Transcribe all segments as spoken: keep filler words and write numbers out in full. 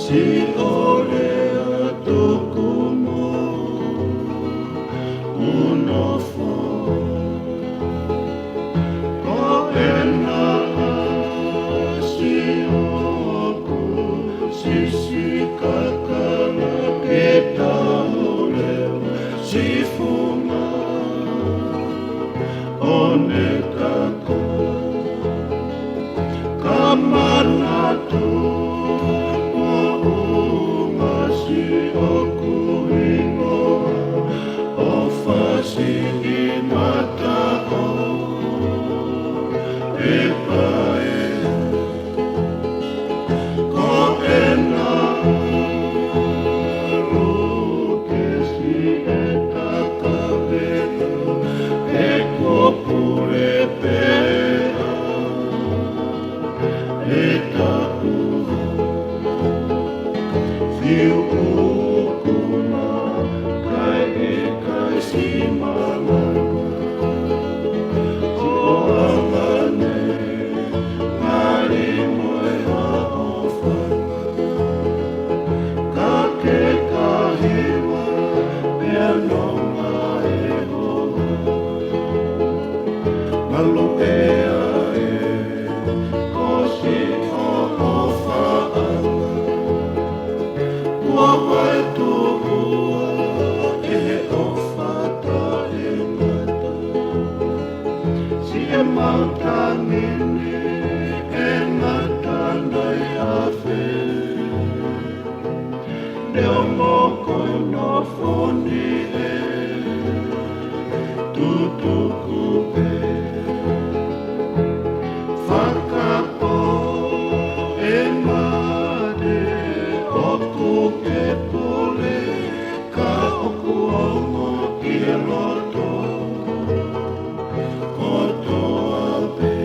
Siʻo lea tuku mo ʻunofo. Ko ena ʻa siʻoku sisikakala ke tau leva sifunga ʻo ne kaka. Ka manatu mo ʻuma siʻoku hingoa ʻo fasi ʻi mataʻo e pae. Ko ena luke si e takaveka e kuo pule pea e taʻu fiu ukuna kai e kai si malanga. Ko anga ne ngali mo e haʻofanga. Ka ke kahiwa pea nonga e hoa. Malu ʻea e kosi ʻoʻofaʻanga. Kuo vaetuʻua ʻe he ʻofa taʻengata. Siʻi matangi ni ʻe ngata nai afe. Neongo ko e nofo ni ʻe tutuku pē. Fakapō e mate ʻoku ke pule ka ʻoku ongo ki he loto kotoa pē.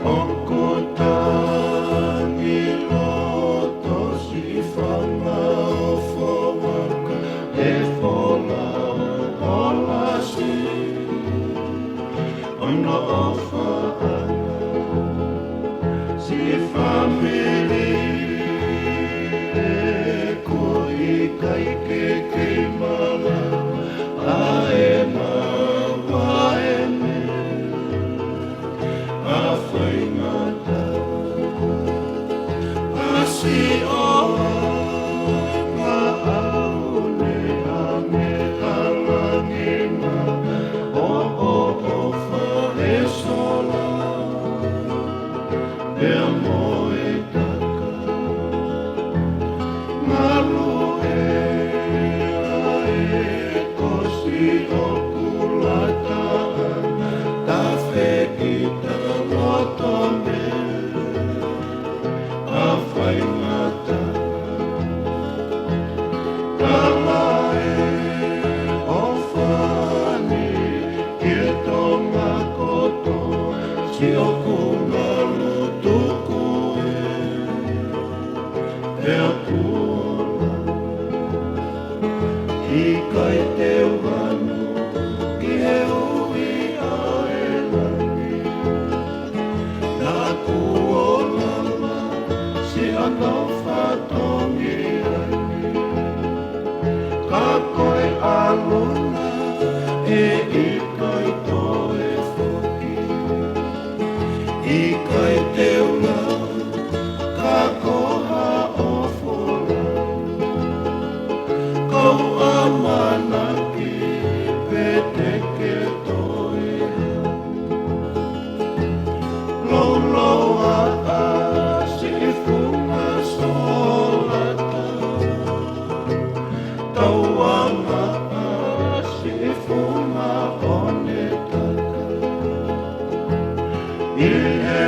ʻOku tangi loto siʻi fanga ʻofoʻanga e fola ʻo lasi. Ono ʻofaʻanga siʻi fāmili ʻe ko ʻikai ke kei malava ʻa e maua e mea ʻa faingata. ʻA siʻo anga ʻaʻau ne ʻange ʻa langi na ʻo ʻoʻofa e sola. Pea mo e taka. Malu ʻea e kosi ʻoku lata ʻa tafekita loto mea ʻa faingata. Kala e ʻofa ni ki Tonga kotoa, siʻoku ngalu tuku ē, pea kuo ola. ʻIkai te u hanu ki he ui ʻa e langi. Naʻa ku ola ma siʻa nau fatongia ni. Ka ko e ʻalu na ʻe ʻikai toe foki. ʻIkai te u lau ka ko ha ʻofoʻola. Kau ʻamanaki pē te ke toe hau. Louloua ʻa siʻi funga solata. Tauanga ʻa siʻi funga ʻo ne taka. ʻI he